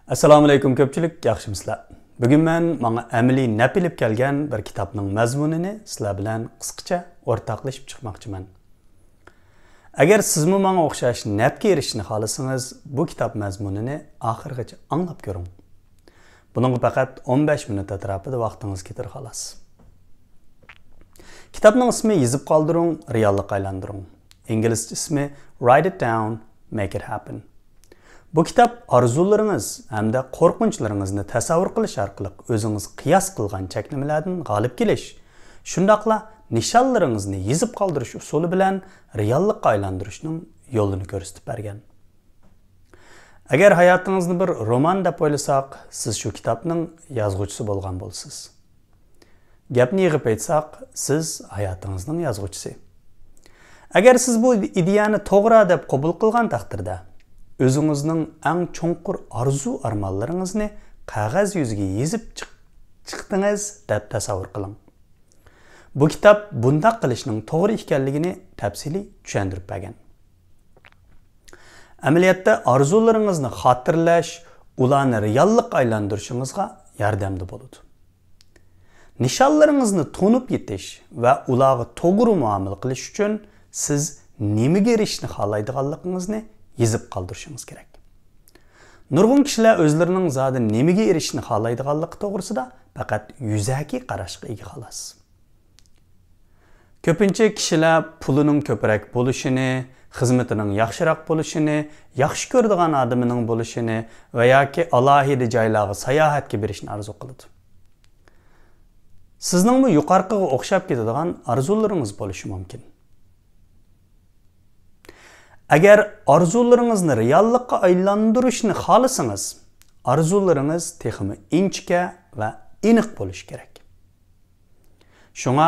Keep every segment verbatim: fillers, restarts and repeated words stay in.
ئەسسالامۇئەلەيكۇم كۆپچىلىك، ياخشىمۇسىلەر؟ بۈگۈن مەن ماڭا ئەمەلىي نەپ ئېلىپ كەلگەن بىر كىتابنىڭ مەزمۇنىنى سىلەر بىلەن قىسقىچە ئورتاقلىشىپ چىقماقچىمەن. ئەگەر سىزمۇ ماڭا ئوخشاش نەپكە ئېرىشىشنى خالىسىڭىز، بۇ كىتاب مەزمۇنىنى ئاخىرغىچە ئاڭلاپ كۆرۈڭ. بۇنىڭغا پەقەت ئون بەش مىنۇت ئەتراپىدا ۋاقتىڭىز كېتىدۇ، خالاس. كىتابنىڭ ئىسمى يېزىپ قالدۇرۇڭ، رېئاللىققا ئايلاندۇرۇڭ. ئىنگلىزچە ئىسمى Write It Down, Make It Happen. بۇ كىتاب ئارزۇلىرىڭىز ھەمدە قورقۇنچلىرىڭىزنى تەسەۋۋۇر قىلىش ئارقىلىق ئۆزىڭىز قىياس قىلغان چەكلىمىلەردىن غالىب كېلىش، شۇنداقلا نىشانلىرىڭىزنى يېزىپ قالدۇرۇش ئۇسۇلى بىلەن رېئاللىققا ئايلاندۇرۇشنىڭ يولىنى كۆرسىتىپ بەرگەن. ئەگەر ھاياتىڭىزنى بىر رومان دەپ ئويلىساق، سىز شۇ كىتابنىڭ يازغۇچىسى بولغان بولىسىز. گەپنى يىغىپ ئېيتساق، سىز ھاياتىڭىزنىڭ يازغۇچىسى. ئەگەر سىز بۇ ئىدىيەنى توغرا دەپ قوبۇل قىلغان تەقدىردە، ئۆزىڭىزنىڭ ئەڭ چوڭقۇر ئارزۇ-ئارمانلىرىڭىزنى قەغەز يۈزىگە يېزىپ چىق-، چىقتىڭىز دەپ تەسەۋۋۇر قىلىڭ. بۇ كىتاب بۇنداق قىلىشنىڭ توغرا ئىكەنلىكىنى تەپسىلىي چۈشەندۈرۈپ بەرگەن. ئەمەلىيەتتە ئارزۇلىرىڭىزنى خاتىرىلەش، ئۇلارنى رېئاللىققا ئايلاندۇرۇشىڭىزغا ياردەمدە بولىدۇ. نىشانلىرىڭىزنى تونۇپ يېتىش ۋە ئۇلارغا توغرا مۇئامىلە قىلىش ئۈچۈن سىز نېمىگە ئېرىشىشنى خالايدىغانلىقىڭىزنى يېزىپ قالدۇرۇشىڭىز كېرەك. نۇرغۇن كىشىلەر ئۆزلىرىنىڭ زادى نېمىگە ئېرىشىشنى خالايدىغانلىقى توغرىسىدا پەقەت يۈزەكى قاراشقا ئىگە، خالاس. كۆپىنچە كىشىلەر پۇلىنىڭ كۆپرەك بولۇشىنى، خىزمىتىنىڭ ياخشىراق بولۇشىنى، ياخشى كۆرىدىغان ئادىمىنىڭ بولۇشىنى ۋە ياكى ئالاھىدە جايلارغا ساياھەتكە بېرىشنى ئارزۇ قىلىدۇ. سىزنىڭمۇ يۇقىرىقىغا ئوخشاپ كېتىدىغان ئارزۇلىرىڭىز بولۇشى مۇمكىن. ئەگەر ئارزۇلىرىڭىزنى رېئاللىققا ئايلاندۇرۇشنى خالىسىڭىز، ئارزۇلىرىڭىز تېخىمۇ ئىنچىكە ۋە ئېنىق بولۇشى كېرەك. شۇڭا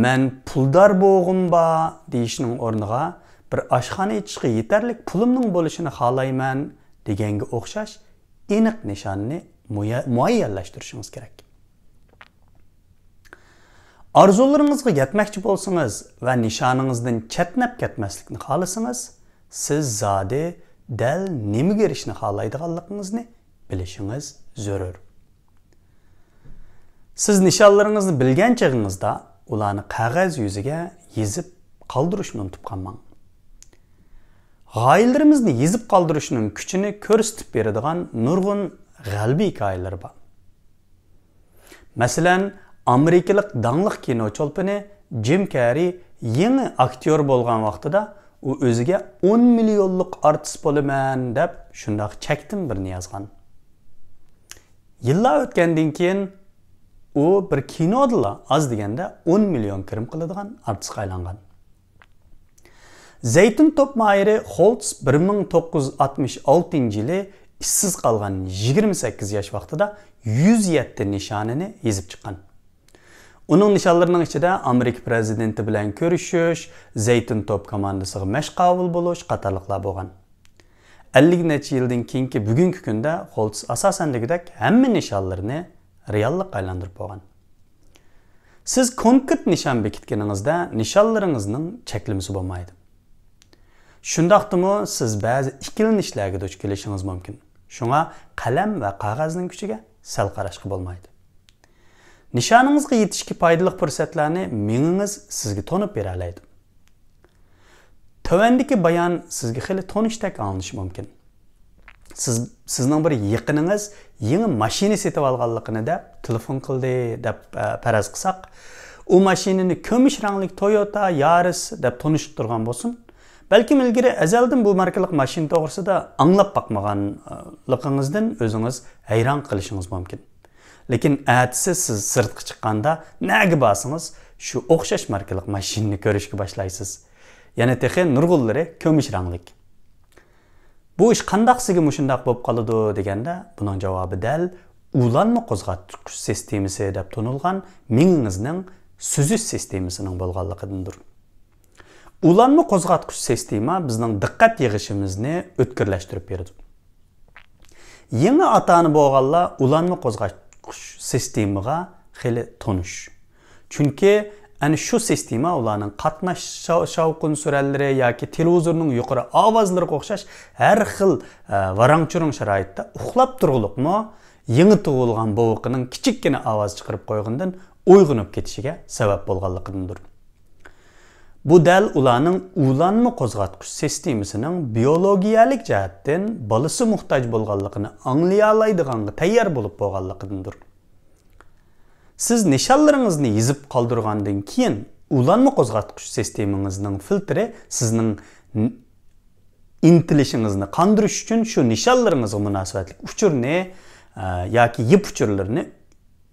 «مەن پۇلدار بولغۇم بار» دېيىشنىڭ ئورنىغا «بىر ئاشخانا ئېچىشقا يېتەرلىك پۇلۇمنىڭ بولۇشىنى خالايمەن» دېگەنگە ئوخشاش ئېنىق نىشاننى مۇيا-، مۇئەييەنلەشتۈرۈشىڭىز كېرەك. ئارزۇلىرىڭىزغا يەتمەكچى بولسىڭىز ۋە نىشانىڭىزدىن چەتنەپ كەتمەسلىكنى خالىسىڭىز، سىز زادى دەل نېمىگە ئېرىشىشنى خالايدىغانلىقىڭىزنى بىلىشىڭىز زۆرۈر. سىز نىشانلىرىڭىزنى بىلگەن چېغىڭىزدا ئۇلارنى قەغەز يۈزىگە يېزىپ قالدۇرۇشنى ئۇنتۇپ قالماڭ. غايىلىرىمىزنى يېزىپ قالدۇرۇشنىڭ كۈچىنى كۆرسىتىپ بېرىدىغان نۇرغۇن غەلىبە ھېكايىلىرى بار. مەسىلەن، ئامېرىكىلىق داڭلىق كىنو چولپىنى جىم كەررى يېڭى ئاكتيور بولغان ۋاقتىدا ئۇ ئۆزىگە «ئون مىليونلۇق ئارتىس بولىمەن» دەپ شۇنداق چەكتىن بىرنى يازغان. يىللار ئۆتكەندىن كېيىن ئۇ بىر كىنودىلا ئاز دېگەندە ئون مىليون كىرىم قىلىدىغان ئارتىسقا ئايلانغان. زەيتۇن توپ ماھىرى خولتس بىر مىڭ توققۇز يۈز ئاتمىش ئالتىنچى يىلى ئىشسىز قالغان يىگىرمە سەككىز ياش ۋاقتىدا يۈز يەتتە نىشانىنى يېزىپ چىققان. ئۇنىڭ نىشانلىرىنىڭ ئىچىدە ئامېرىكا پىرېزىدېنتى بىلەن كۆرۈشۈش، زەيتۇن توپ كوماندىسىغا مەشقاۋۇل بولۇش قاتارلىقلار بولغان. ئەللىك نەچچە يىلدىن كېيىنكى بۈگۈنكى كۈندە خولتس ئاساسەن دېگۈدەك ھەممە نىشانلىرىنى رېئاللىققا ئايلاندۇرۇپ بولغان. سىز كونكرېت نىشان بېكىتكىنىڭىزدە نىشانلىرىڭىزنىڭ چەكلىمىسى بولمايدۇ. شۇنداقتىمۇ سىز بەزى ئىككىلىنىشلەرگە دۇچ كېلىشىڭىز مۇمكىن. شۇڭا قەلەم ۋە قەغەزنىڭ كۈچىگە سەل قاراشقا بولمايدۇ. نىشانىڭىزغا يېتىشكە پايدىلىق پۇرسەتلەرنى مېڭىڭىز سىزگە تونۇپ بېرەلەيدۇ. تۆۋەندىكى بايان سىزگە خېلى تونۇشتەك ئاڭلىنىشى مۇمكىن. سىز، سىزنىڭ بىر يېقىنىڭىز يېڭى ماشىنا سېتىۋالغانلىقىنى دەپ تېلېفون قىلدى دەپ، ئە، پەرەز قىلساق، ئۇ ماشىنىنى كۈمۈش رەڭلىك تويوتا يارىس دەپ تونۇشتۇرغان بولسۇن. بەلكىم ئىلگىرى ئەزەلدىن بۇ ماركىلىق ماشىنا توغرىسىدا ئاڭلاپ باقمىغانلىقىڭىزدىن ئۆزىڭىز ھەيران قېلىشىڭىز مۇمكىن. لېكىن ئەتىسى سىز سىرتقا چىققاندا نەگە بارسىڭىز شۇ ئوخشاش ماركىلىق ماشىنىنى كۆرۈشكە باشلايسىز. يەنە تېخى نۇرغۇنلىرى كۈمۈش رەڭلىك. بۇ ئىش قانداق سىزگە مۇشۇنداق بولۇپ قالىدۇ دېگەندە، بۇنىڭ جاۋابى دەل ئۇلانما قوزغاتقۇچ سىستېمىسى دەپ تونۇلغان مېڭىڭىزنىڭ سۈزۈش سىستېمىسىنىڭ بولغانلىقىدىندۇر. ئۇلانما قوزغاتقۇچ سىستېما بىزنىڭ دىققەت يىغىشىمىزنى ئۆتكۈرلەشتۈرۈپ بېرىدۇ. يېڭى ئاتا-ئانا بولغانلار ئۇلانما قوزغاتقۇچ سىستېمىغا خېلى تونۇش. چۈنكى ئەنە شۇ سىستېما ئۇلارنىڭ قاتناش شاۋ-، شاۋقۇن سۈرەنلىرى ياكى تېلېۋىزورنىڭ يۇقىرى ئاۋازلىرىغا ئوخشاش ھەر خىل، ئە، ۋاراڭ-چۇرۇ شارائىتتا ئۇخلاپ تۇرغۇلۇقمۇ، يېڭى تۇغۇلغان بوۋىقىنىڭ كىچىككىنە ئاۋاز چىقىرىپ قويغىنىدىن ئويغىنىپ كېتىشىگە سەۋەب بولغانلىقىدىندۇر. بۇ دەل ئۇلارنىڭ ئۇلانما قوزغاتقۇچ سىستېمىسىنىڭ بىيولوگىيەلىك جەھەتتىن بالىسى موھتاج بولغانلىقىنى ئاڭلىيالايدىغانغا تەييار بولۇپ بولغانلىقىدىندۇر. سىز نىشانلىرىڭىزنى يېزىپ قالدۇرغاندىن كېيىن، ئۇلانما قوزغاتقۇچ سىستېمىڭىزنىڭ فىلتىرى سىزنىڭ ن-، ئىنتىلىشىڭىزنى قاندۇرۇش ئۈچۈن شۇ نىشانلىرىڭىزغا مۇناسىۋەتلىك ئۇچۇرنى، ئە، ياكى يىپ ئۇچۇرلىرىنى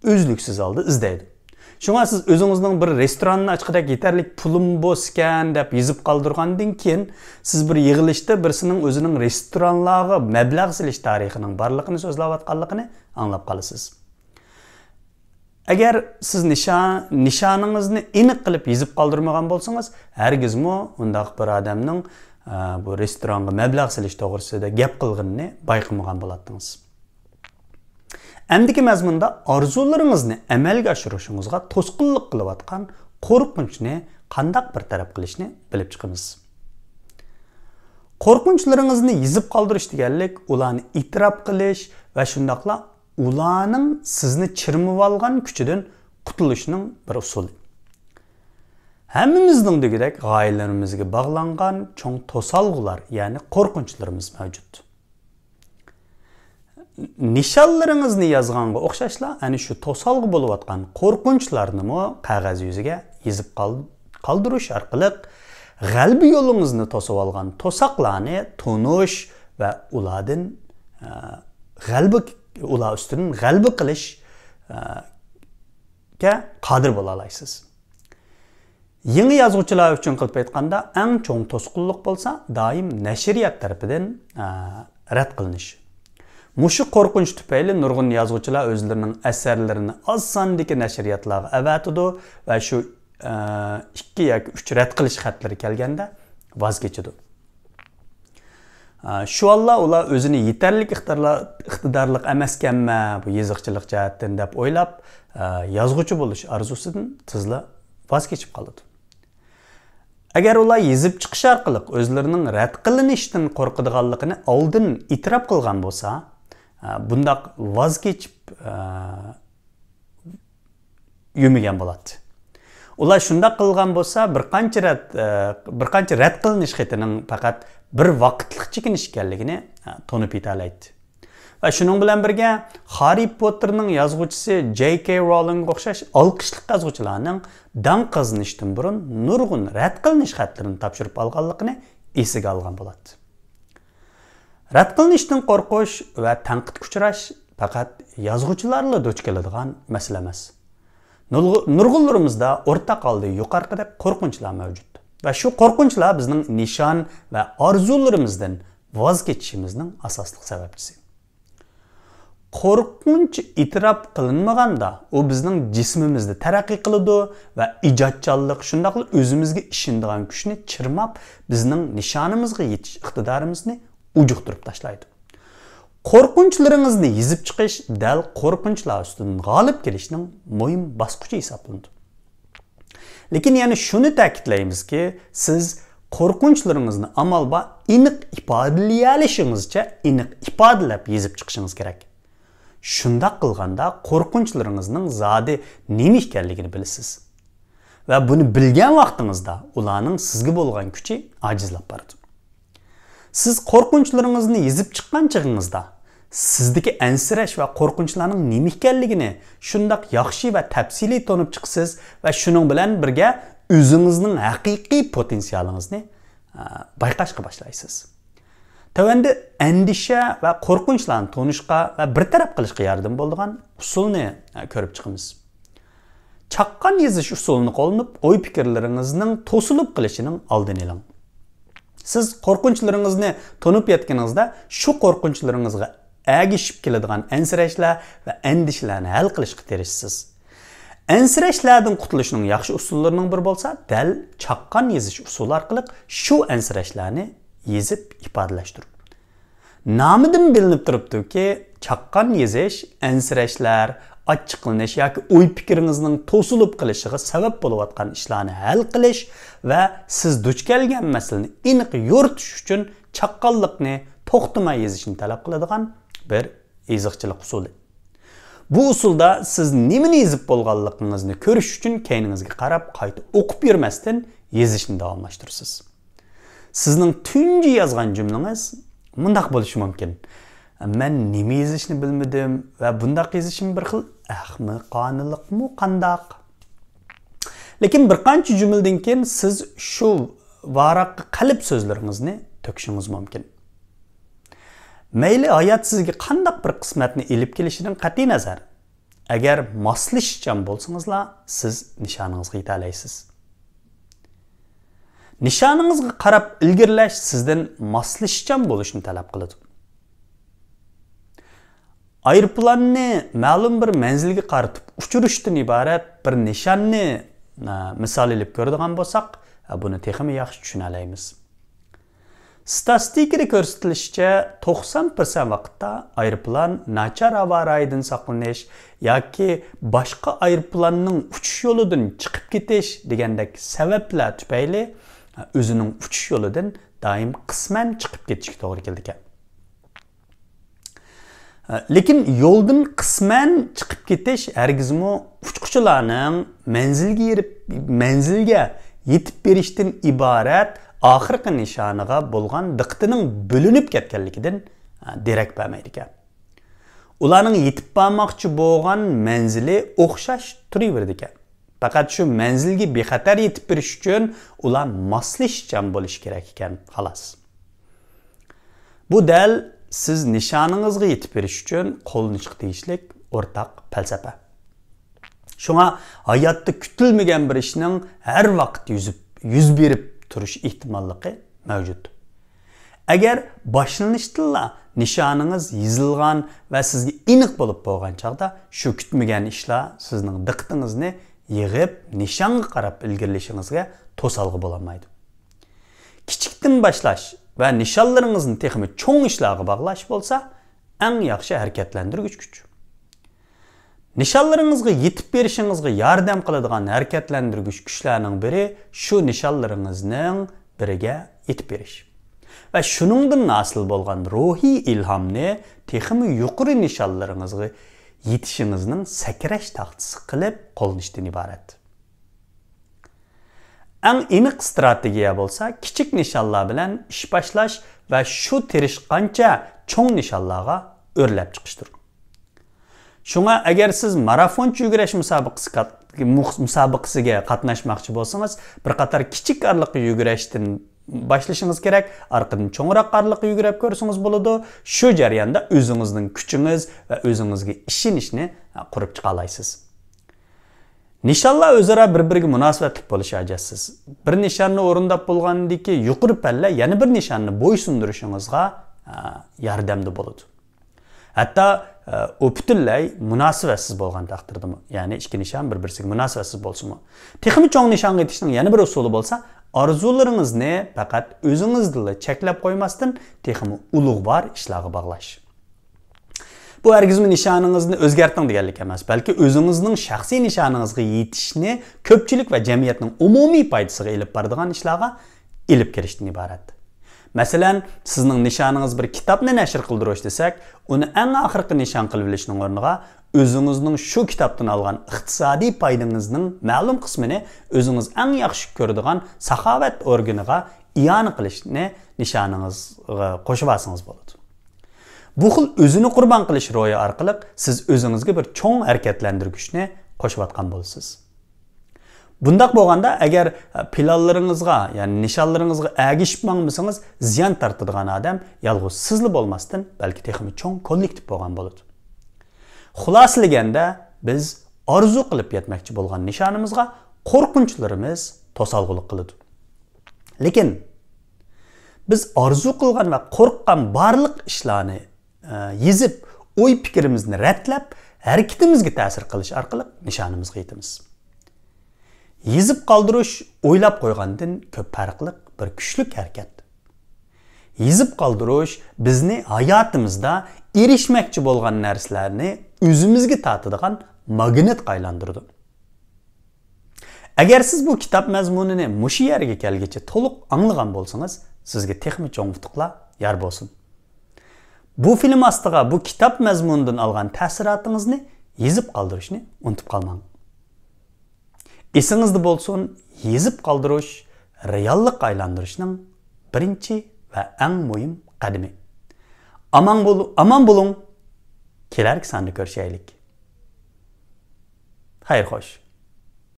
ئۈزلۈكسىز ھالدا ئىزدەيدۇ. شۇڭا سىز ئۆزىڭىزنىڭ بىر رېستوراننى ئاچقۇدەك يېتەرلىك پۇلۇم بولسىكەن دەپ يېزىپ قالدۇرغاندىن كېيىن، سىز بىر يىغىلىشتا بىرسىنىڭ ئۆزىنىڭ رېستورانلارغا مەبلەغ سېلىش تارىخىنىڭ بارلىقىنى سۆزلەۋاتقانلىقىنى ئاڭلاپ قالىسىز. ئەگەر سىز نىشان، نىشانىڭىزنى ئېنىق قىلىپ يېزىپ قالدۇرمىغان بولسىڭىز، ھەرگىزمۇ ئۇنداق بىر ئادەمنىڭ، ئە، بۇ رېستورانغا مەبلەغ سېلىش توغرىسىدا گەپ قىلغىنىنى بايقىمىغان بولاتتىڭىز. ئەمدىكى مەزمۇندا ئارزۇلىرىڭىزنى ئەمەلگە ئاشۇرۇشىڭىزغا توسقۇنلۇق قىلىۋاتقان قورقۇنچنى قانداق بىر تەرەپ قىلىشنى بىلىپ چىقىمىز. قورقۇنچلىرىڭىزنى يېزىپ قالدۇرۇش دېگەنلىك ئۇلارنى ئېتىراپ قىلىش ۋە شۇنداقلا ئۇلارنىڭ سىزنى چىرمىۋالغان كۈچىدىن قۇتۇلۇشنىڭ بىر ئۇسۇلى. ھەممىمىزنىڭ دېگۈدەك غايىلىرىمىزگە باغلانغان چوڭ توسالغۇلار، يەنى قورقۇنچلىرىمىز مەۋجۇت. نىشانلىرىڭىزنى يازغانغا ئوخشاشلا، ئەنە شۇ توسالغۇ بولۇۋاتقان قورقۇنچلارنىمۇ قەغەز يۈزىگە يېزىپ قال-، قالدۇرۇش ئارقىلىق غەلىبە يولىڭىزنى توسۇۋالغان توساقلارنى تونۇش ۋە ئۇلاردىن، ئە، غەلىبە، ئۇلار ئۈستىدىن غەلىبە قىلىش، ئە، قادىر بولالايسىز. يېڭى يازغۇچىلار ئۈچۈن قىلىپ ئېيتقاندا، ئەڭ چوڭ توسقۇنلۇق بولسا دائىم نەشرىيات تەرىپىدىن، ئە، رەت قىلىنىش. مۇشۇ قورقۇنچ تۈپەيلى نۇرغۇن يازغۇچىلار ئۆزلىرىنىڭ ئەسەرلىرىنى ئاز ساندىكى نەشرىياتلارغا ئەۋەتىدۇ ۋە شۇ، ئە، ئىككى ياكى ئۈچ رەت قىلىش خەتلىرى كەلگەندە ۋاز كېچىدۇ. ئە، شۇ ھالدا ئۇلار ئۆزىنى يېتەرلىك ئىقتىدارلا-، ئىقتىدارلىق ئەمەسكەنمەن بۇ يېزىقچىلىق جەھەتتىن دەپ ئويلاپ، ئە، يازغۇچى بولۇش ئارزۇسىدىن تېزلا ۋاز كېچىپ قالىدۇ. ئەگەر ئۇلار يېزىپ چىقىش ئارقىلىق ئۆزلىرىنىڭ رەت قىلىنىشتىن قورقىدىغانلىقىنى ئالدىن ئېتىراپ قىلغان بولسا، ئە، بۇنداق ۋاز كېچىپ، ئە، يۈرمىگەن بولاتتى. ئۇلار شۇنداق قىلغان بولسا، بىر قانچە رەت، ئە، بىر قانچە رەت قىلىنىش خېتىنىڭ پەقەت بىر ۋاقىتلىق چېكىنىش ئىكەنلىكىنى، ئە، تونۇپ يېتەلەيتتى. ۋە شۇنىڭ بىلەن بىرگە، خاررى پوتتېرنىڭ يازغۇچىسى جەي كەي رولىنگغا ئوخشاش ئالقىشلىق يازغۇچىلارنىڭ داڭ قازىنىشتىن بۇرۇن نۇرغۇن رەت قىلىنىش خەتلىرىنى تاپشۇرۇپ ئالغانلىقىنى ئېسىگە ئالغان بولاتتى. رەت قىلىنىشتىن قورقۇش ۋە تەنقىدكە ئۇچراش پەقەت يازغۇچىلارلا دۇچ كېلىدىغان مەسىلە ئەمەس. نۇرغۇ-، نۇرغۇنلىرىمىزدا ئورتاق ھالدا يۇقىرىقىدەك قورقۇنچلار مەۋجۇت. ۋە شۇ قورقۇنچلار بىزنىڭ نىشان ۋە ئارزۇلىرىمىزدىن ۋاز كېچىشىمىزنىڭ ئاساسلىق سەۋەبچىسى. قورقۇنچ ئېتىراپ قىلىنمىغاندا، ئۇ بىزنىڭ جىسمىمىزدا تەرەققىي قىلىدۇ ۋە ئىجادچانلىق، شۇنداقلا ئۆزىمىزگە ئىشىنىدىغان كۈچنى چىرماپ، بىزنىڭ نىشانىمىزغا يېتىش ئىقتىدارىمىزنى ئۇجۇقتۇرۇپ تاشلايدۇ. قورقۇنچلىرىڭىزنى يېزىپ چىقىش دەل قورقۇنچلار ئۈستىدىن غالىب كېلىشنىڭ مۇھىم باسقۇچى ھېسابلىنىدۇ. لېكىن يەنە شۇنى تەكىتلەيمىزكى، سىز قورقۇنچلىرىڭىزنى ئامال بار ئېنىق ئىپادىلىيەلىشىڭىزچە ئېنىق ئىپادىلەپ يېزىپ چىقىشىڭىز كېرەك. شۇنداق قىلغاندا قورقۇنچلىرىڭىزنىڭ زادى نېمە ئىكەنلىكىنى بىلىسىز. ۋە بۇنى بىلگەن ۋاقتىڭىزدا ئۇلارنىڭ سىزگە بولغان كۈچى ئاجىزلاپ بارىدۇ. سىز قورقۇنچلىرىڭىزنى يېزىپ چىققان چېغىڭىزدا، سىزدىكى ئەنسىرەش ۋە قورقۇنچلارنىڭ نېمە ئىكەنلىكىنى شۇنداق ياخشى ۋە تەپسىلىي تونۇپ چىقىسىز ۋە شۇنىڭ بىلەن بىرگە ئۆزىڭىزنىڭ ھەقىقىي پوتېنسىيالىڭىزنى، ئە، بايقاشقا باشلايسىز. تۆۋەندە ئەندىشە ۋە قورقۇنچلارنى تونۇشقا ۋە بىر تەرەپ قىلىشقا ياردىمى بولىدىغان ئۇسۇلنى، ئە، كۆرۈپ چىقىمىز. چاققان يېزىش ئۇسۇلىنى قوللىنىپ، ئوي-پىكىرلىرىڭىزنىڭ توسۇلۇپ قېلىشىنىڭ ئالدىنى ئېلىڭ. سىز قورقۇنچلىرىڭىزنى تونۇپ يەتكىنىڭىزدە، شۇ قورقۇنچلىرىڭىزغا ئەگىشىپ كېلىدىغان ئەنسىرەشلەر ۋە ئەندىشىلەرنى ھەل قىلىشقا تىرىشىسىز. ئەنسىرەشلەردىن قۇتۇلۇشنىڭ ياخشى ئۇسۇللىرىنىڭ بىرى بولسا، دەل چاققان يېزىش ئۇسۇلى ئارقىلىق شۇ ئەنسىرەشلەرنى يېزىپ ئىپادىلەشتۇرۇپ. نامىدىن بىلىنىپ تۇرۇپتۇكى، چاققان يېزىش، ئەنسىرەشلەر، ئاچچىقلىنىش ياكى ئوي-پىكرىڭىزنىڭ توسۇلۇپ قېلىشىغا سەۋەب بولۇۋاتقان ئىشلارنى ھەل قىلىش ۋە سىز دۇچ كەلگەن مەسىلىنى ئېنىق يورۇتۇش ئۈچۈن چاققانلىقنى، توختىماي يېزىشنى تەلەپ قىلىدىغان بىر يېزىقچىلىق ئۇسۇلى. بۇ ئۇسۇلدا سىز نېمىنى يېزىپ بولغانلىقىڭىزنى كۆرۈش ئۈچۈن كەينىڭىزگە قاراپ قايتا ئوقۇپ يۈرمەستىن يېزىشنى داۋاملاشتۇرىسىز. سىزنىڭ تۇنجى يازغان جۈملىڭىز مۇنداق بولۇشى مۇمكىن: «مەن نېمە يېزىشنى بىلمىدىم ۋە بۇنداق يېزىشىم بىر خىل ئەخمىقانىلىقمۇ قانداق؟» لېكىن بىر قانچە جۈملىدىن كېيىن سىز شۇ ۋاراققا قەلب سۆزلىرىڭىزنى تۆكۈشىڭىز مۇمكىن. مەيلى ھايات سىزگە قانداق بىر قىسمەتنى ئېلىپ كېلىشىدىن قەتئىينەزەر، ئەگەر ماسلىشىشچان بولسىڭىزلا، سىز نىشانىڭىزغا يېتەلەيسىز. نىشانىڭىزغا قاراپ ئىلگىرىلەش سىزدىن ماسلىشىشچان بولۇشنى تەلەپ قىلىدۇ. ئايروپىلاننى مەلۇم بىر مەنزىلگە قارىتىپ ئۇچۇرۇشتىن ئىبارەت بىر نىشاننى، ئە، مىسال ئېلىپ كۆرىدىغان بولساق، ئە، بۇنى تېخىمۇ ياخشى چۈشىنەلەيمىز. ستاتىستىكىدا كۆرسىتىلىشىچە، توقسان پىرسەنت ۋاقىتتا ئايروپىلان ناچار ھاۋا رايىدىن ساقلىنىش ياكى باشقا ئايروپىلاننىڭ ئۇچۇش يولىدىن چىقىپ كېتىش دېگەندەك سەۋەبلەر تۈپەيلى ئۆزىنىڭ ئۇچۇش يولىدىن دائىم قىسمەن چىقىپ كېتىشكە توغرا كېلىدىكەن. لېكىن يولدىن قىسمەن چىقىپ كېتىش ھەرگىزمۇ ئۇچقۇچىلارنىڭ مەنزىلگە يېرىپ-، مەنزىلگە يېتىپ بېرىشتىن ئىبارەت ئاخىرقى نىشانىغا بولغان دىققىتىنىڭ بۆلۈنۈپ كەتكەنلىكىدىن، ھە، دېرەك بەرمەيدىكەن. ئۇلارنىڭ يېتىپ بارماقچى بولغان مەنزىلى ئوخشاش تۇرۇۋېرىدىكەن. پەقەت شۇ مەنزىلگە بىخەتەر يېتىپ بېرىش ئۈچۈن ئۇلار ماسلىشىشچان بولۇشى كېرەك ئىكەن، خالاس. بۇ دەل سىز نىشانىڭىزغا يېتىپ بېرىش ئۈچۈن قوللىنىشقا تېگىشلىك ئورتاق پەلسەپە. شۇڭا ھاياتتا كۈتۈلمىگەن بىر ئىشنىڭ ھەر ۋاقىت يۈزۈپ، يۈز بېرىپ تۇرۇش ئېھتىماللىقى مەۋجۇت. ئەگەر باشلىنىشتىنلا نىشانىڭىز يېزىلغان ۋە سىزگە ئېنىق بولۇپ بولغان چاغدا، شۇ كۈتمىگەن ئىشلار سىزنىڭ دىققىتىڭىزنى يىغىپ، نىشانغا قاراپ ئىلگىرىلىشىڭىزگە توسالغۇ بولالمايدۇ. كىچىكتىن باشلاش ۋە نىشانلىرىڭىزنى تېخىمۇ چوڭ ئىشلارغا باغلاش بولسا ئەڭ ياخشى ھەرىكەتلەندۈرگۈچ كۈچ. نىشانلىرىڭىزغا يېتىپ بېرىشىڭىزغا ياردەم قىلىدىغان ھەرىكەتلەندۈرگۈچ كۈچلەرنىڭ بىرى شۇ نىشانلىرىڭىزنىڭ بىرىگە يېتىپ بېرىش. ۋە شۇنىڭدىن ھاسىل بولغان روھىي ئىلھامنى تېخىمۇ يۇقىرى نىشانلىرىڭىزغا يېتىشىڭىزنىڭ سەكرەش تاختىسى قىلىپ قوللىنىشتىن ئىبارەت. ئەڭ ئېنىق ئىستراتېگىيە بولسا كىچىك نىشانلار بىلەن ئىش باشلاش ۋە شۇ تىرىشقانچە چوڭ نىشانلارغا ئۆرلەپ چىقىشتۇر. شۇڭا ئەگەر سىز مارافونچە يۈگۈرۈش مۇسابىقىسى قات-، مۇس-، مۇسابىقىسىگە قاتناشماقچى بولسىڭىز، بىر قاتار كىچىك ئارىلىققا يۈگۈرۈشتىن باشلىشىڭىز كېرەك، ئارقىدىن چوڭراق ئارىلىققا يۈگۈرۈپ كۆرسىڭىز بولىدۇ. شۇ جەرياندا ئۆزىڭىزنىڭ كۈچىڭىز ۋە ئۆزىڭىزگە ئىشىنىشنى قۇرۇپ چىقالايسىز. نىشانلار ئۆزئارا بىر-بىرىگە مۇناسىۋەتلىك بولۇشى ھاجەتسىز. بىر نىشاننى ئورۇنداپ بولغاندىن كېيىن يۇقىرى پەللە يەنە بىر نىشاننى بويسۇندۇرۇشىڭىزغا، ئە، ياردەمدە بولىدۇ. ھەتتا، ئە، ئۇ پۈتۈنلەي مۇناسىۋەتسىز بولغان تەقدىردىمۇ، يەنى ئىككى نىشان بىر-بىرسىگە مۇناسىۋەتسىز بولسىمۇ. تېخىمۇ چوڭ نىشانغا يېتىشنىڭ يەنە بىر ئۇسۇلى بولسا، ئارزۇلىرىڭىزنى پەقەت ئۆزىڭىزدىلا چەكلەپ قويماستىن، تېخىمۇ ئۇلۇغۋار ئىشلارغا باغلاش. بۇ ھەرگىزمۇ نىشانىڭىزنى ئۆزگەرتىڭ دېگەنلىك ئەمەس، بەلكى ئۆزىڭىزنىڭ شەخسىي نىشانىڭىزغا يېتىشنى كۆپچىلىك ۋە جەمئىيەتنىڭ ئومۇمىي پايدىسىغا ئېلىپ بارىدىغان ئىشلارغا ئېلىپ كىرىشتىن ئىبارەت. مەسىلەن، سىزنىڭ نىشانىڭىز بىر كىتابنى نەشر قىلدۇرۇش دېسەك، ئۇنى ئەڭ ئاخىرقى نىشان قىلىۋېلىشنىڭ ئورنىغا ئۆزىڭىزنىڭ شۇ كىتابتىن ئالغان ئىقتىسادىي پايدىڭىزنىڭ مەلۇم قىسمىنى ئۆزىڭىز ئەڭ ياخشى كۆرىدىغان ساخاۋەت ئورگىنىغا ئىئانە قىلىشنى نىشانىڭىزغا قوشۇۋالسىڭىز بولىدۇ. بۇ خىل ئۆزىنى قۇربان قىلىش روھى ئارقىلىق سىز ئۆزىڭىزگە بىر چوڭ ھەرىكەتلەندۈرگۈچنى قوشۇۋاتقان بولىسىز. بۇنداق بولغاندا، ئەگەر پىلانلىرىڭىزغا، يەنى نىشانلىرىڭىزغا ئەگىشىپ ماڭمىسىڭىز، زىيان تارتىدىغان ئادەم يالغۇز سىزلا بولماستىن، بەلكى تېخىمۇ چوڭ كوللېكتىپ بولغان بولىدۇ. خۇلاسىلىگەندە، بىز ئارزۇ قىلىپ يەتمەكچى بولغان نىشانىمىزغا قورقۇنچلىرىمىز توسالغۇلۇق قىلىدۇ. لېكىن بىز ئارزۇ قىلغان ۋە قورققان بارلىق ئىشلارنى، ئە، يېزىپ، ئوي-پىكرىمىزنى رەتلەپ، ھەرىكىتىمىزگە تەسىر قىلىش ئارقىلىق نىشانىمىزغا يېتىمىز. يېزىپ قالدۇرۇش ئويلاپ قويغاندىن كۆپ پەرقلىق بىر كۈچلۈك ھەرىكەت. يېزىپ قالدۇرۇش بىزنى ھاياتىمىزدا ئېرىشمەكچى بولغان نەرسىلەرنى ئۆزىمىزگە تارتىدىغان ماگنىتقا ئايلاندۇرىدۇ. ئەگەر سىز بۇ كىتاب مەزمۇنىنى مۇشۇ يەرگە كەلگىچە تولۇق ئاڭلىغان بولسىڭىز، سىزگە تېخىمۇ چوڭ ئۇتۇقلار يار بولسۇن. بۇ فىلىم ئاستىغا بۇ كىتاب مەزمۇنىدىن ئالغان تەسىراتىڭىزنى يېزىپ قالدۇرۇشنى ئۇنتۇپ قالماڭ. ئېسىڭىزدە بولسۇن، يېزىپ قالدۇرۇش رېئاللىققا ئايلاندۇرۇشنىڭ بىرىنچى ۋە ئەڭ مۇھىم قەدىمى. ئامان بول-، ئامان بولۇڭ. كېلەركى ساندا كۆرۈشەيلىك. خەير خوش.